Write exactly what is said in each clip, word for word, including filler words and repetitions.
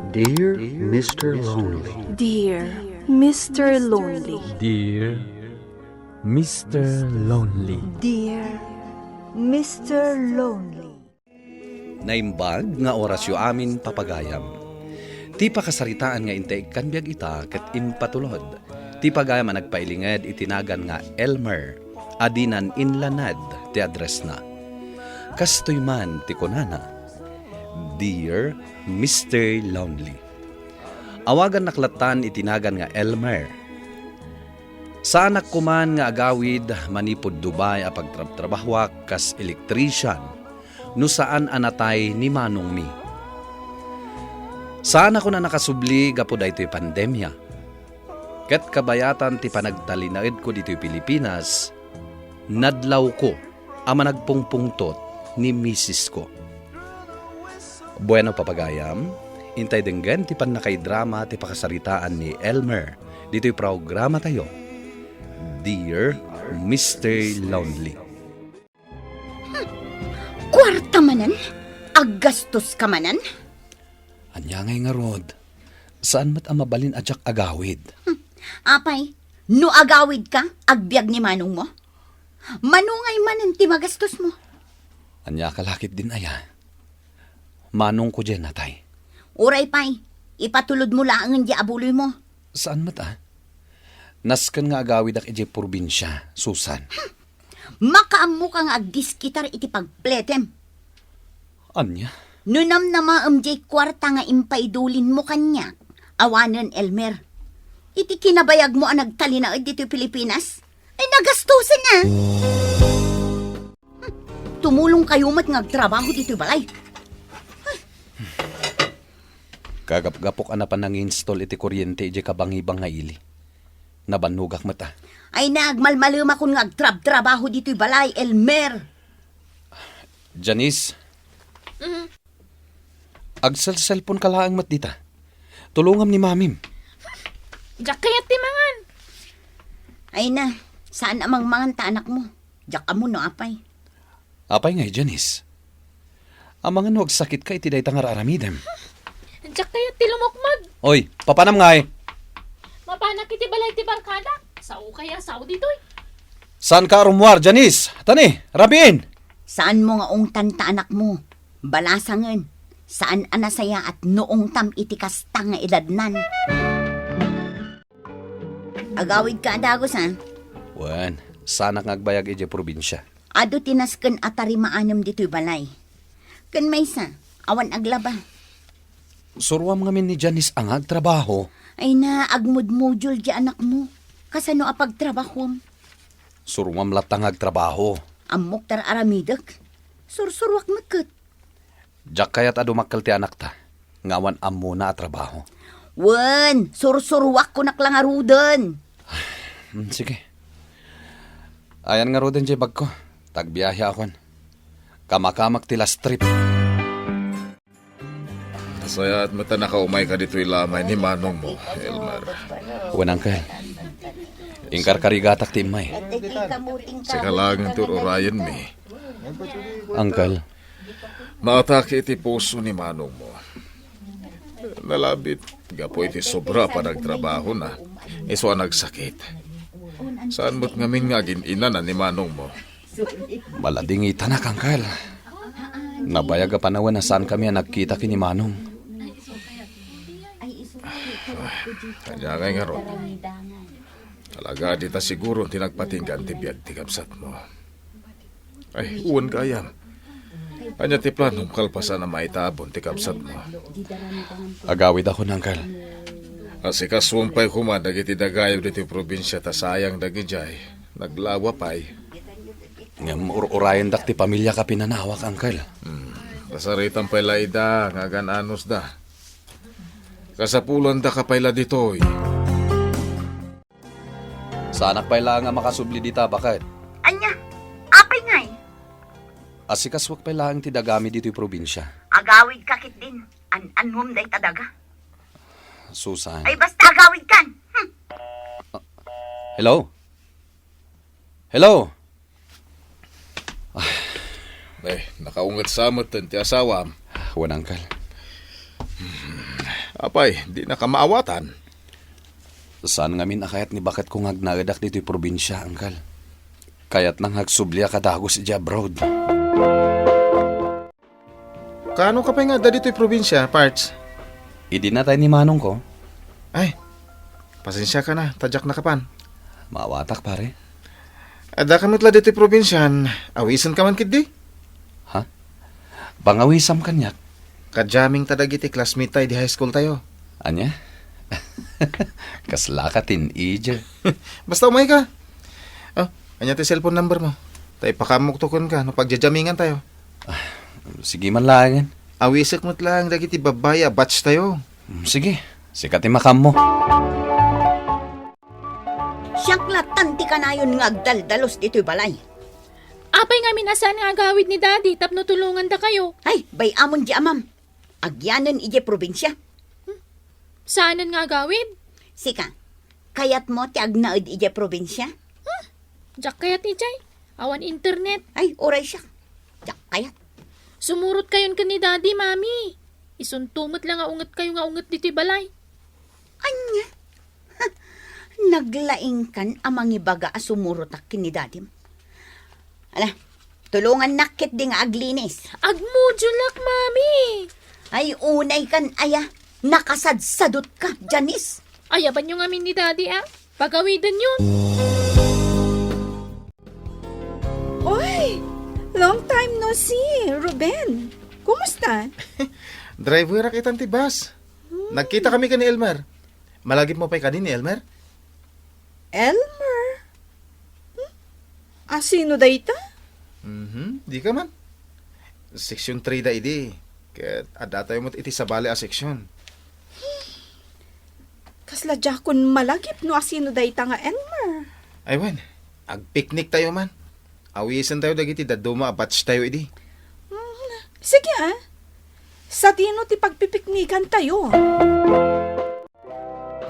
Dear Mister Lonely. Dear Mister Lonely. Dear Mister Lonely. Dear Mister Lonely. Naimbag nga orasyo amin, papagayam. Ti pakasaritaan nga intay ikkan biag ita ket impatulod ti pagayam a nagpailinged iti nagan nga Elmer a dinan inlanad ti addressna. Kastoy man ti kunana, "Dear Mister Lonely." Awagannak lattan iti nagan nga Elmer. Saanak koman nga agawid manipud Dubai a pagtrabtrabahuak kas electrician no saan a natay ni manongmi. Saanakon a nakasubli gapu daytoy pandemia. Ket kabayatan ti panagtalinaedko ditoy Pilipinas, nadlawko a managpungpungtot ni misisko. Bueno, papagayam, intay denggen ti pannakaidrama ti pakasaritaan ni Elmer ditoy programatayo, Dear Mister Lonely. Kuarta manen? Aggastos ka manen? Ania ngay ngarud? Saan met a mabalin a diak agawid. Hmm. Apay, no agawid ka, agbiag ni manong mo? Mano ngay manen ti magastos mo? Ania ka lakit din aya? Manong ko diay natay. Uray pay, ipatulod mo laengen diay abuloy mo. Saan met a? Nasken nga agawidak idiay probinsia, Susan. Hmm. Makaammo ka nga agdiskitar iti pagpletem. Ania? No namnamaem diay kuarta nga impaidulinmo kaniak, awanen Elmer. Iti kinabayagmo a nagtalinaed ditoy Pilipinas, ay nagastosen a. Hmm, tumulong kayo met nga agtrabaho ditoy balay. Kagapgapok a napan nangi-install iti kuryente idiay kabangibang nga ili. Nabannogak met a. Ay, nagmalmalemakon nga agtrabtrabaho ditoy balay, Elmer. Janice. Mm. Agselselpon ka laeng met dita. Tulongam ni mamim. Diak kayat ti mangan. Ay na, saan a mangmangan ta anak mo? Diak ammo no apay. Apay ngay, Janice? Amangan no agsakit ka iti dayta nga ar-aramidem. Diak kayat ti lumukmag. Oy, papanam ngay? Mapanak iti balay ti barkada. Sao kaya, sao ditoy. Saan ka arummuar, Janice? Tani, rabiin! Saan mo nga ungtan ta anak mo? Balasangen, saan a nasayaat no ungtam iti kasta nga edadnan. Agawid ka a dagus, a? Wen, saanak nga agbayag idiay probinsia. Adu ti nasken a tarimaanem ditoy balay. Ken maysa, awan aglaba. Suruam ngamin ni Janice a nga agtrabaho. Ay na, agmudmudiol diay anak mo. Kasano a pagtrabahom? Suruam latta nga agtrabaho. Ammok ta ar-aramidek. Sursuruak met ket. Diak kayat a dumakkel ti anakta nga awan ammona a trabaho. Wen, sursuruak kunak la ngaruden. Hmm, sige. Ayan ngaruden diay bagko. Ta agbiaheakon. Kamakamak ti last trip. Nasayaat met a nakaumayka ditoy lamay ni manongmo, Elmer. Wen, Uncle. Inkarkarigatak ti immay. Sika laeng ti ur-urayenmi. Uncle. Naatake iti puso ni manongmo. Nalabit gapu iti sobra a panagtrabahona, isu a nagsakit. Saan met ngamin nga agin-inana ni manongmo? Maladingitanak, Uncle. Nabayag a panawen a saankami a nagkita ken ni manong. Ania ngay ngarud? Talaga, dita siguro ti nagpatinggaan ti biag ti kabsatmo. Ay, wen gayam. Ania ti planom kalpasan a maitabon ti kabsatmo? Agawidakon, Uncle. Asikasuem pay koma dagiti dagayo ditoy probinsia ta sayang dagidiay. Naglawa pay. Ngem ur-urayendak ti pamiliak a pinanawak, Uncle. Hmm. Kasaritam pay la ida nga agan-anusda. Kasapulandaka pay la ditoy. Saanak pay laeng a makasubli dita, baket. Ania? Apay ngay? Asikasuek pay laeng ti dagami ditoy probinsia. Agawid ka ketdin. An-anuem dayta daga. Susan. Ay, basta agawid kan. Hmm. Hello? Hello? Eh, nakaunget sa met ti asawam. Wen, Uncle. Apay, dinaka maawatan. Saan ngamin a kayat ni baketko nga agnaedak ditoy probinsia, Angkal. Kayatna nga agsubliak a dagus idiay abroad. Kaano ka pay nga adda ditoy probinsia, Parts? Idi natay ni manongko. Ay, pasensiaka na, ta diak nakapan. Maawatak, pare. Adda ka met la ditoy probinsian, awisenka man ketdi? Ha? Pangawisam kaniak? Ka-jamming ta dagiti classmate tayo di high school tayo. Ania? Kasla ka teenager. Basta umayka. Oh, ania ti cellphone number mo? Ta ipakaammok to kenka no pagja-jammingan tayo. Ah, sige man laengen. Awisek met laeng dagiti babbai a batch tayo. Mm, sige, sika ti makaammo. Siak lattan ti kanayon nga agdaldalus ditoy balay. Apay ngamin a saan nga agawid ni Daddy tapno tulongandakayo? Ay, bay-amon di amam. Agyanen idiay probinsia. Saanen nga agawid? Sika, kayatmo ti agnaed idiay probinsia? Diak kayat idiay. Awan internet. Ay, uray siak. Diak kayat. Sumurotkayon ken ni Daddy, Mami. Isunto met la nga ungetkayo nga unget ditoy balay. Ania? Naglaingkan a mangibaga a sumurotak ken ni Dadim. Ala, tulongannak ketdi nga aglinis. Agmodulak, Mami. Ay, unaykan aya. Nakasadsadutka, Janice. Ayabanyo ngamin ni Daddy, a. Pagawidenyo. Oy! Long time no see, Ruben. Kumusta? Driverak itan ti bus. Hmm. Nagkitakami ken ni Elmer. Malagipmo pay kadi ni Elmer? Elmer? Hmm? Asino dayta? Mhm, dika man. Section three da idi. Ket addatayo met iti sabali a section. Kasla diakon malagip no asino dayta nga Elmer. Ay wen, agpiknik tayo man. Awisentayo dagiti dadduma a batch tayo idi. Hmm, sige, a. Sadino ti pagpipiknikantayo?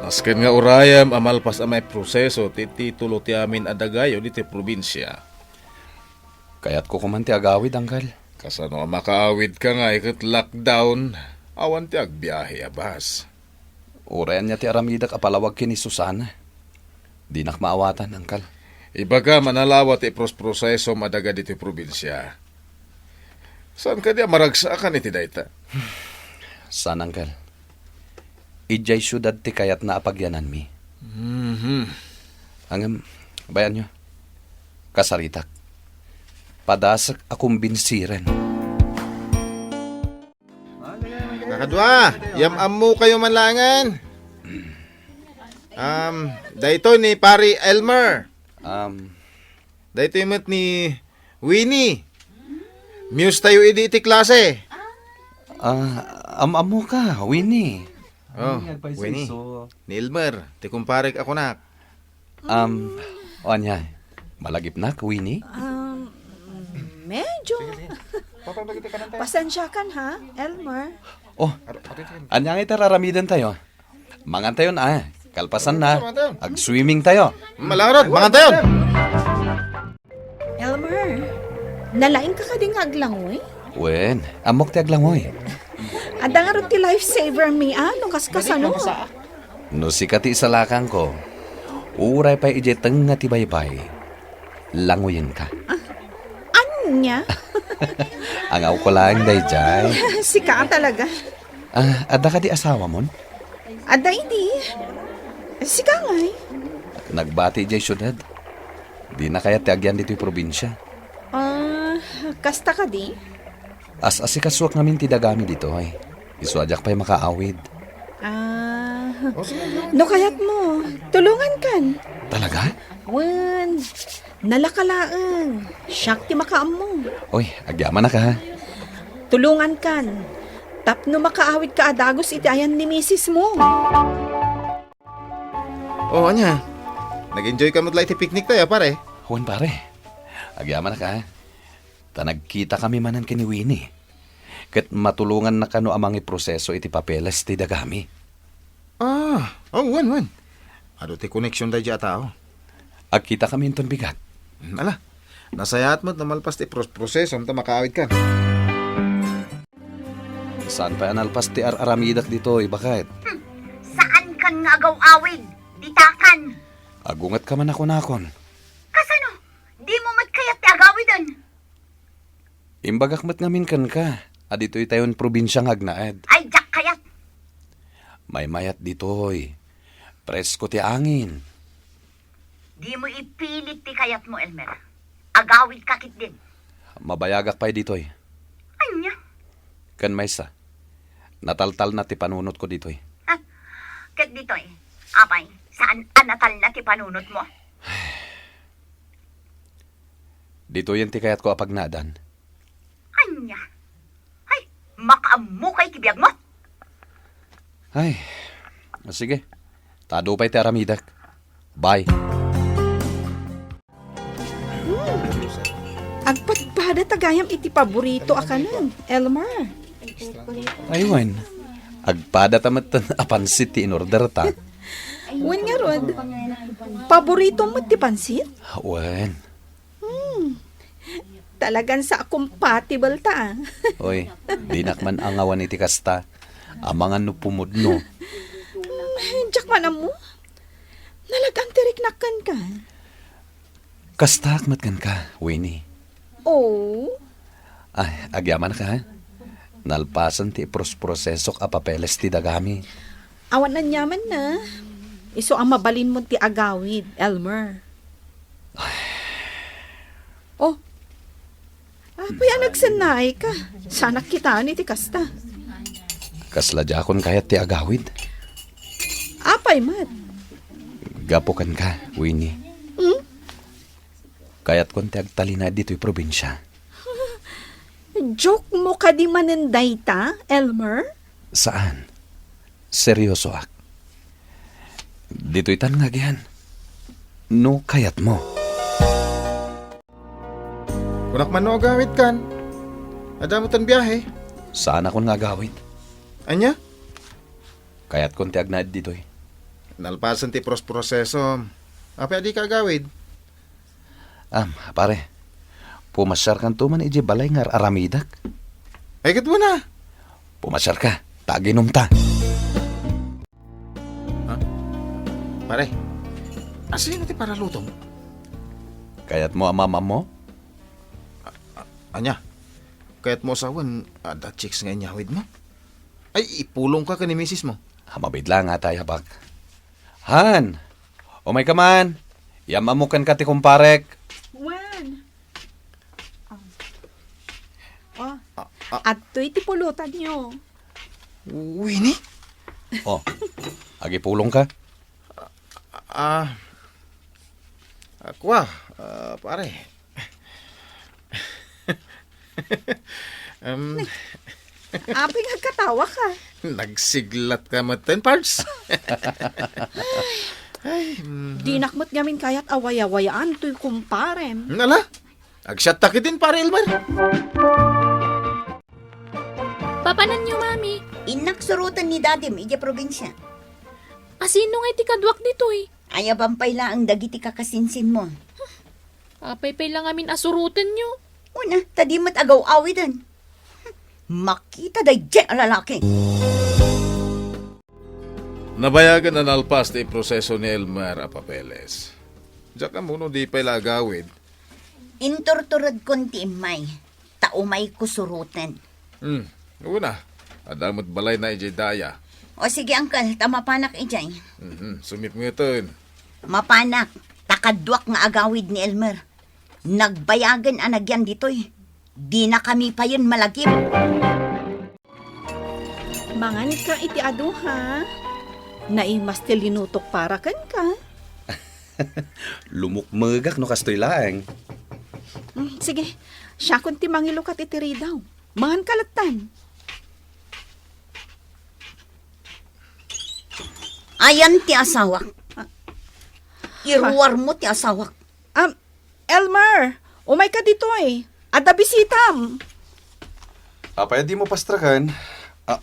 Nasken nga urayem a malpas a maiproseso ti titulo ti amin a dagayo ditoy probinsia. Kayatko koman ti agawid, Angkal. Kasano a makaawidka nga iket lockdown, awan ti agbiahe a bus? Uray ania ti aramidek a palawag ken ni Susana. Dinak maawatan, Angkal. Ibagam a nalawa ti prosprosesom a daga ditoy probinsia. Saan kadi a maragsaakan iti dayta? Saan, Angkal. Idiay siudad ti kayatna a pagyananmi. Mhm. Ngem, bay-anyo. Kasaritak. Padasek a kumbinsiren. Kakadua, yam-ammokayo man laengen. Um, daytoy ni Pari Elmer. Um, Daytoy met ni Winnie. Muse tayo idi iti klase. Ah, am-ammoka, Winnie. Oh, Winnie. Ni Elmer, ti kumparek a kunak. Um, o ania? Malagipnak, Winnie? Um, medyo. Pasensiakan ha, Elmer. Oh, ania nga iti raramidentayo? Mangantayon, a. Kalpasanna, ag-swimming tayo. Malangrod, mangantayon. Elmer, nalaingka kadi nga aglangoy? Wen, ammok ti aglangoy. Adda ngarud ti lifesaver mi, a, no kaskasano. No sika ti isalakangko, uray pay idiay tengnga ti baybay, langoyenka. Ah, ania? Angawko laeng daydiay. Sika talaga. Ah, adda kadi asawamon? Adda idi. Sika ngay? Nagbati idiay siudad. Dina kayat ti agyan ditoy probinsia. Ah, kasta kadi? As-asikasuak ngamin ti dagami ditoy. Isu a diak pay makaawid. Ah, no kayatmo, tulongankan. Talaga? Wen, nalaka laeng. Siak ti makaammo. Oy, agyamanak, ha? Tulongankan. Tapno makaawidka a dagus iti ayan ni misismo. Oh, ania? Nag-enjoy ka met la iti picnic tayo, pare? Wen, pare. Agyamanak, ha? Ta nagkitakami manen ken ni Winnie. Ket matulongannaka no a mangiproseso iti papeles ti dagami. Ah, oh, wen, wen. Adu ti koneksion daydiay a tao. Agkitakami inton bigat. Mm, ala, nasayaat met no malpas ti pros-, prosesom ta makaawidkan. Saan pay a nalpas ti ar-aramidek ditoy, baket? Hmm, saankan nga agaw-awid, ditakan. Agungetka man a kunakon. Kasano? Dimo met kayat ti agawiden? Imbagak met ngamin kenka a ditoy tayon probinsia nga agnaed. Ay, diak kayat. Maymayat ditoy. Presko ti angin. Dimo ipilit ti kayatmo, Elmer. Agawidka ketdin. Mabayagak pay ditoy. Ania? Ken maysa, nataltalna ti panunotko ditoy. Ha? Ket ditoy, apay, saan a natalna ti panunotmo? Ditoyen ti kayatko a pagnaedan. Ania? Ay, makaammokay ti biagmo? Ay, sige. Tadu pay ti aramidek. Bye. Hmm. Agpadpadata gayam iti paborito a kanen, Elmer. Ay, wen. Agpadata metten a pansit ti inorderta. Wen ngarud, paborito met ti pansit? Wen. Hmm. Talagan sa compatible ta, ah. Oy, dinak man angawan iti kasta. Amangan no pumudno. Hmm, diak man ammo. Nalagan ti riknak kenka. Kastaak met kenka, Winnie. Oh? Ay, agyamanak, ha? Nalpasen ti iprosprosesok a papeles ti dagami. Awan aniamanna. Isu a mabalinmo ti agawid, Elmer. Oh. Apay a nagsennaayka? Saanak kitaen iti kasta. Kasla diakon kayat ti agawid. Apay met? Gapu kenka, Winnie. Hmm? Kayatkon ti agtalinaed ditoy probinsia. Joke mo kadi manen dayta, Elmer? Saan. Seryosoak. Ditoytan nga agian. No kayatmo. Kunak man no agawidkan. Adda metten biahe. Saanakon nga agawid. Ania? Kayatkon ti agnaed ditoy. Nalpasen ti prosproseso. Apay a dika agawid? Am, pare, pumasiarkanto man idiay balay nga ar-aramidek. Ay, ket wen a. Pumasiarka, ta aginumta. Ha? Pare, asino ti paralutom? Kayatmo a maam-ammo? A-, a-, ania? Kayatmo a sawen, adda chicks nga inyawidmo? Ay, ipulongka ken ni misismo. Ah, mabiit laeng, Atay, Apak. Han! Umayka man! Iam-ammok kenka ti kumparek. Wen. Oh. Oh. Ah, ah. Adtoy ti pulutanyo. Winnie? Oh. Agipulongka? Ah, ah, kua, ah, pare. Em, apay nga agkatawaka? Nagsiglatka metten, Pards. Ay, mhm. Dinak met ngamin kayat a wayawayaan toy kumparem. Nala, agsiatta ketdin, Pare Elmer. Papananyo, Mami? Innak suroten ni Dadim idiay probinsia. Asino ngay ti kaduak ditoy? Ayaban pay laeng dagiti kakasinsinmo. Apay pay la ngamin a surotenyo? Una, ta di met agaw-awiden. Makita daydiay a lalaki. Nabayagen a nalpas ti proseso ni Elmer a papeles. Diak ammo no di pay la agawid. Inturturedkon ti immay, ta umayko suroten. Hmm, una, adda met balayna idiay daya. O sige, uncle, ta mapanak idiay. Mhm, sumipngeten. Mapanak, ta kaduak nga agawid ni Elmer. Nagbayagen a nagyan ditoy. Dinakami payen malagip. Manganka iti adu, ha? Naimas ti linutok para kenka. Lumukmegak no kastoy laeng. Mm, sige, siakon ti mangilukat iti ridaw. Manganka lattan. Ayan ti asawak. Ah. Iruarmo ti asawak. Am, Elmer, umayka ditoy. Adda bisitam. Apay a dimo pastreken? Ah,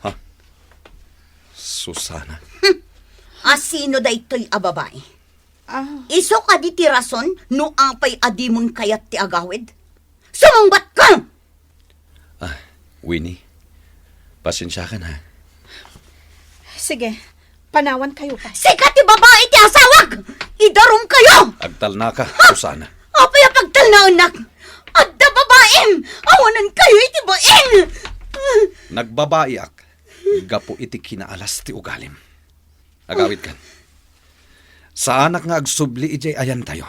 ha? Susana. Asino daytoy a babai? Ah. Isu kadi ti rason no apay a dimon kayat ti agawid? Sumungbatka! Ah, Winnie, Pasensiakan, ha? Sige, panawankayo pa. Sika ti babai ti asawak! Idarumkayo! Agtalnaka, Susana. Apay a pagtalnaennak? Adda babaim! Awanenkayo iti baing! Nagbabaiak gapu iti kinaalas ti ugalim. Agawidkan. Saanak nga agsubli idiay ayantayo.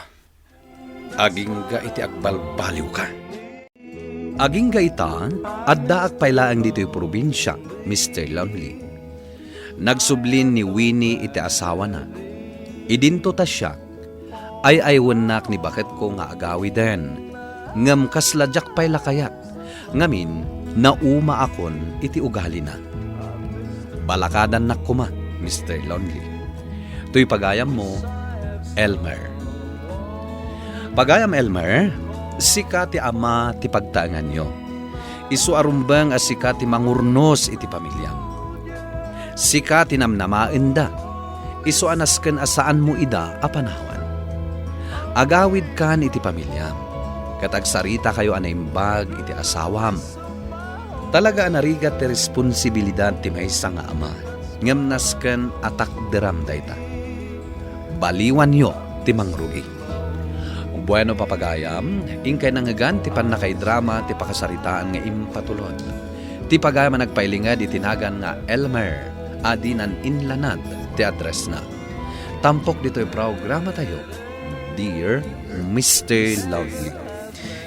Agingga iti agbalbaliwka. Agingga ita, addaak pay laeng ditoy probinsia, Mister Lonely. Nagsublin ni Winnie iti asawana. Idinto ta siak, ay-aywennak ni baketko nga agawiden, ngem kasla diak pay la kayat, ngamin, naumaakon iti ugalina. Balakadannak koma, Mister Lonely. Toy pagayammo, Elmer. Pagayam Elmer, sika ti ama ti pagtaenganyo. Isu a rumbeng a sika ti mangurnos iti pamiliam. Sika ti namnamaenda. Isu a nasken a saanmo ida a panawan. Agawidkan iti pamiliam, ket agsaritakayo a naimbag iti asawam. Talaga a narigat ti responsibilidad ti maysa nga ama, ngem nasken a takderam dayta. Baliwanyo ti mangrugi. Bueno, papagayam, inkay nangngegan ti pannakaidrama ti pakasaritaan nga impatulod. Ti pagayam a nagpailinged iti nagan nga Elmer, a dinan inlanad ti addressna. Tampok ditoy programatayo, Dear Mister Lovely.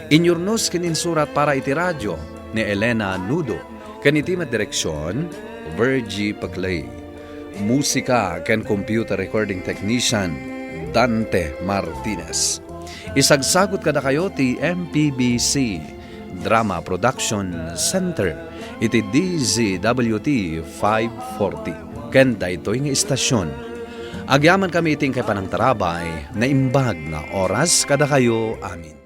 Inyurnos ken insurat para iti radio ni Elena Nudo, ken iti met direksion, Virgie Paclay. Musika ken computer recording technician, Dante Martinez. Isagsagut kadakayo ti M P B C Drama Production Center iti D Z W T five forty. Ken daytoy nga istasion, agyamankami iti inkay panangtarabay, naimbag nga oras kadakayo amin.